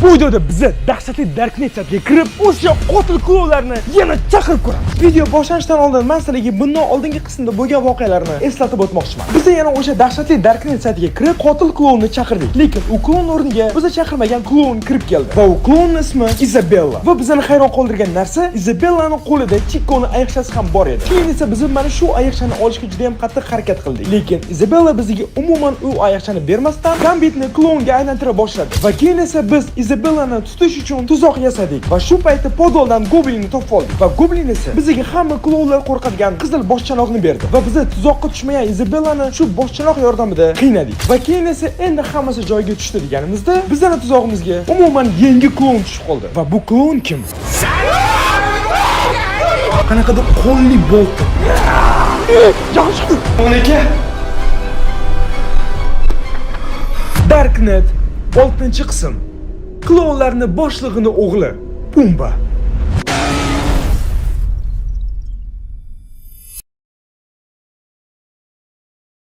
Bu videoda biza dahshatli Darknet chatiga kirib, o'sha qotil klounlarni yana chaqirib ko'ramiz. Video boshlanishidan oldin men sizlarga bundan oldingi qismda bo'lgan voqealarni eslatib o'tmoqchiman. Biz yana o'sha dahshatli Darknet chatiga kirib, qotil klounni chaqirdik. Lekin u kloun o'rniga biza chaqirmagan kloun kirib keldi. Va u klounning ismi Izabella. Va bizani hayron qoldirgan narsa, Izabellani qo'lida Chikoni ayiqchasi ham bor edi. Keyin esa biz mana shu ayiqchani olishga juda ham qattiq harakat qildik. Lekin Izabella bizga umuman u ayiqchani bermasdan Gambitni klounga aylantira boshladi. Va keyin esa biz Izabellani tutish uchun tuzoq yasadik va shu paytda podvaldan Goblinni topib oldik. Va Goblin esa bizga hamma klounlar qo'rqadigan qizil boshchanoqni berdi. Va biz tuzoqqa tushmagan Izabellani shu boshchanoq yordamida qiynadik. Va keyin esa endi hammasi joyiga tushdi deganimizda, bizning tuzog'imizga umuman yangi kloun tushib qoldi. Va bu kloun kim? Qanaqadir qo'lli bolta. Jahon chiqdi. 12. Darknet 6-qism. Klounlarni boshlig'ini o'g'li Pumba.